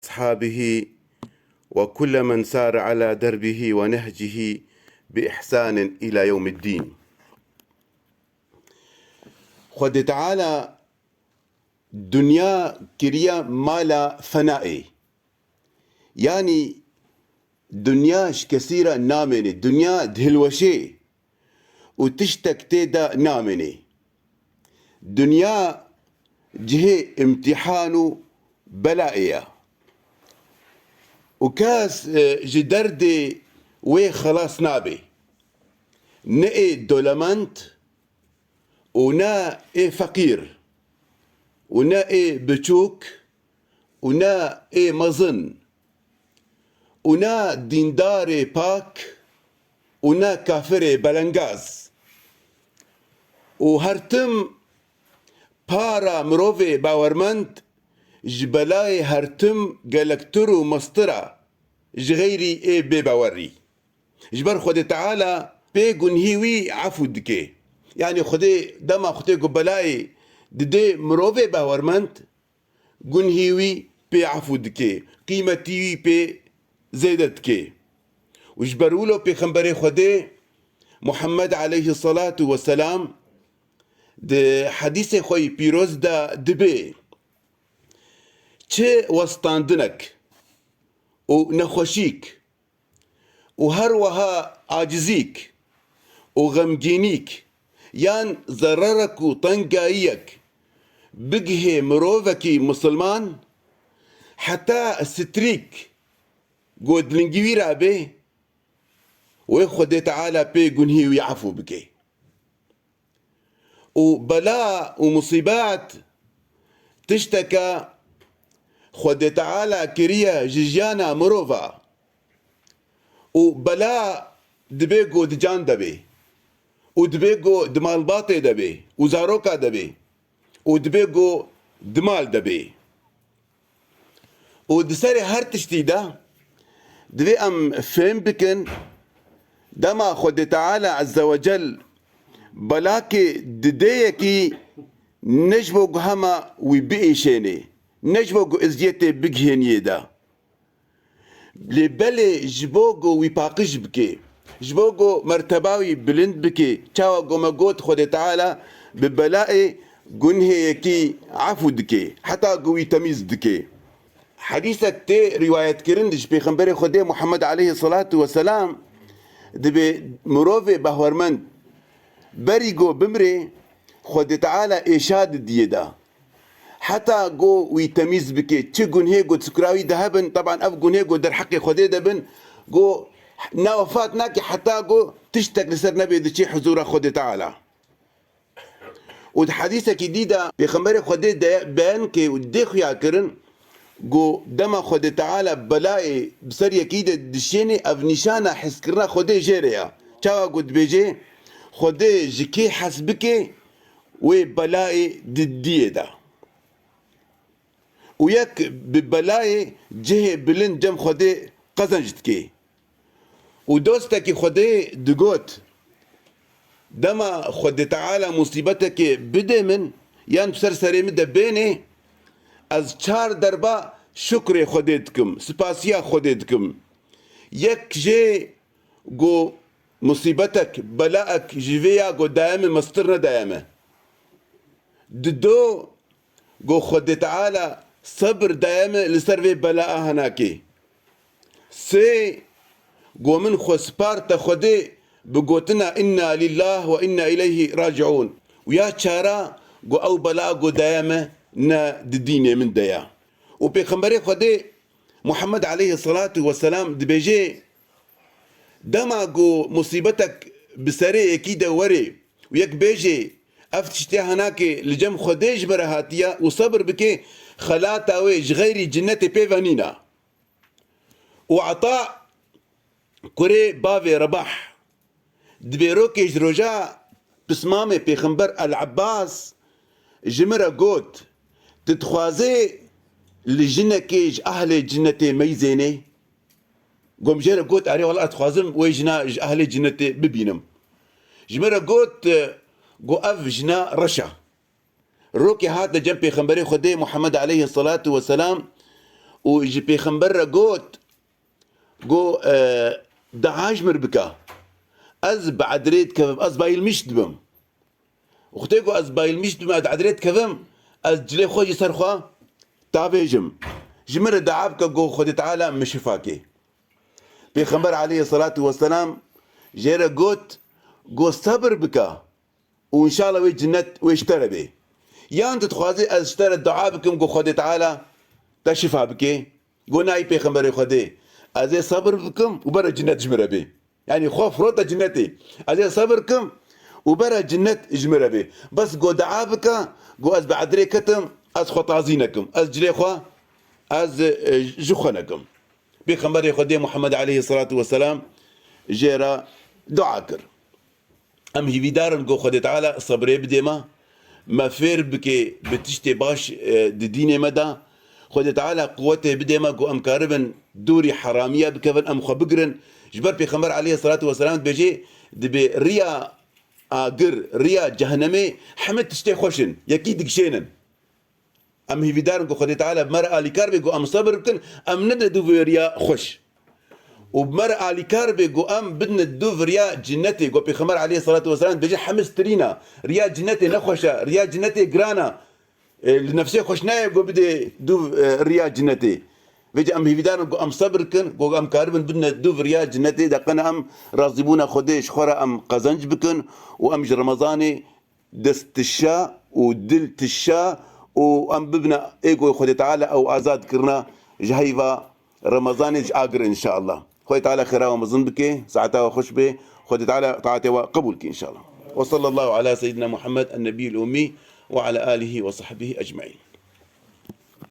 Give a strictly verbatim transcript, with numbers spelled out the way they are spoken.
وأصحابه وكل من سار على دربه ونهجه بإحسان إلى يوم الدين. Xwedê Teala dinya kiriye mala fenaê. Yanî dinya ji kesî re namêne, dinya dihilweşê û tiştek tê de namêne. Dinya cihê îmtîhan û belayê ye. Û kes, e, ji derdê wê xelas nabe. Ne ê dolemend û ne ê feqîr û ne ê biçûk û ne ê mezin û ne dîndarê pak û ne kafirê belengaz. Û her tim para mirovê bawermend ji belayê her tim gelektir û mestir e ji xeyrî ê bêbawerî. Ji ber Xwedê Teala pê gunhî wî efû dike. Yanî Xwedê dema Xwedê ku belayê didê mirovê bawermend, gunhî wî pê efû dike, qîmetî wî pê zêde dike. Û ji ber wilo Pêxemberê Xwedê Muhammed aleyhisselatu vesselam di hedîsê xwe yî pîroz de dibê, çi westandinek û nexweşîk û her wiha acizîk û xemgînîk yan zererek û tengayiyek bigihê mirovekî misilman, heta strîk ku dilingî wî rabe, wê Xwedê Teala pê gunhî wî efû bike. Û bela û musîbet tişteke Xwedê Teala kiriye ji jiyana mirova. Û bela dibe ku di can de be. Û dibe ku di malbatê de be. Û zaroka de be. Û dibe ku di mal de be. Û di serê her tiştî de divê em fêm bikin, dema Xwedê Teala Azze ve Cel belakê didê yekî, ne ji bo ku hema wî biêşênê, ne ji bo ku eziyetê bigihêniyê de. Lê belê ji bo ku wî paqij bike, ji bo ku merteba wî bilind bike, çawa ku me got Xwedê Teala bi belayê gunhê yekî efû dike, heta ku wî temîz dike. Hedîsek tê rîwayetkirin ji Pêxemberê Xwedê Muhammed aleyhisselatu vesselam, dibê mirovê behwermend berî ku bimrê, Xwedê Teala êşa didiyê de. Heta ku wî temîz bike, çi gunhê ku di sukra wî de hebin, teban ev gunhê ku derheqê Xwedê de bin, ku ne wefat nake heta ku tiştek li ser nebe diçe huzûra Xwedê Teala. Û di hedîsekî dî de Pêxemberê Xwedê de beyan ke û dê xuya kirin, ku dema Xwedê Teala belayê bi ser yekî de dişênê, ev nîşana hezkirina Xwedê jê re ye. Çawa ku dibêje, Xwedê ji kê hez bike, wê belayê di diyê de. Û yek bi belayê cihê bilind cem Xwedê qezenc dike. Û dostekî Xwedê digot, dema Xwedê Teala musîbetekê bidê min, yan bi ser serê min de bênê, ez çar derba şukrê Xwedê dikim, sipasiya Xwedê dikim. Yek jê ku musîbetek, belaek ji vê ya ku daye min mestir nedaye min. Dido ku Xwedê Teala sebir daye min li ser vê belaa hinakê. Sê ku min xwe sparte Xwedê bi gotina "Inna lillah ve inna ileyhi raciun." Û ya çara ku ew belaa ku daye min ne di dînê min de ye. Û Pêxemberê Xwedê Muhammed aleyhisselatu vesselam dibêje, dema ku musîbetek bi serê yekî de were û yek bêje, ev tiştiya hinakê li cem Xwedê ji me re hatiye û sebir bike, xelata wê ji xeyrî cinnetê pê ve nîne. Û Ata kurê bavê Rebah, di vê rokê ji roja pismamê Pêxember El-Ebbas ji min re got, "Tu dixwazê li jinekê ji ehlê cinnetê meyzênê?" Got, min jê re got, "Erê, wela ez dixwazim wê jina ji ehlê cinnetê bibînim." Ji min re got, "Got ev jina reş e." Rokê hate cem Pêxemberê Xwedê Muhammed aleyhisselatu vesselam û ji Pêxember re got, got, e, dua ji mir bike. Ez bi edrê dikevim, ez bayilmiş dibim. Wextê ku ez bayilmiş dibim, ez edrê dikevim, ez cilê xwe ji ser xwe davêjim. Ji min re dua bike, got Xwedê Teala min şifa kê. Pêxember aleyhisselatu vesselam jê re got, got sebir bike. Û înşallah wê cinnet wê ji te re bê. Yan tu dixwazî ez ji te re dua bikim ku Xwedê Teala te şifa bike? Go nayê pêxemberê Xwedê. Ez ê sebir bikim û bere cinnet ji min re bê. Yanî xwe firote cinnetê. Ez ê sebir kim û bere cinnet ji min re bê. Bes go dua bike, go ez bi edrê ketim, ez xwe tazî nekim. Ez cilê xwe, ez, e, ji xwe nekim. Pêxemberê Xwedê Muhammed aleyhisselatu vesselam jê re dua kir. Em hîvîdar in ku Xwedê Teala sebrê bidê me, me fêr bike bi tiştê baş, e, di dînê me de. Xwedê Teala quwetê bidê me ku em karibin dûrî heramiya bikevin, em xwe bigirin. Ji ber Pêxember aleyhisselatu vesselam dibêje, dibê riya agir, riya cehennemê hemî tiştê xweş in, yekî digişênin. Em hîvîdar in ku Xwedê Teala bi me re alîkar bê ku em sebir bikin, em nedine dû vê riya xweş. Û bi me re alîkar bê ku em bidine dû vê riya cinnetê. Ku Pêxember aleyhisselatu vesselam dibêje hemî stirîn e. Riya cinnetê nexweş e, riya cinnetê giran e. E, li nefsê xweş nayê ku bidê dû, e, riya cinnetê. Vêce em hîvîdar in ku em sebir kin, ku em karibin bidine dû vê riya cinnetê, de qene em razîbûna Xwedê ji xwe re em qezenc bikin û em ji Remezanê dest tişa û dil tişa û em bibine ê ku Xwedê Teala ew azad kirina ji heyva Remezanê ji agir înşallah. Xwedê Teala xêra we mezin bike, saeta we xweş be, Xwedê Teala taetê we qebûl ke înşallah. Ve sallallahu ala seyyidina Muhammed en-nebiyyil ummi ve ala alihi ve sahbihi ecmaîn.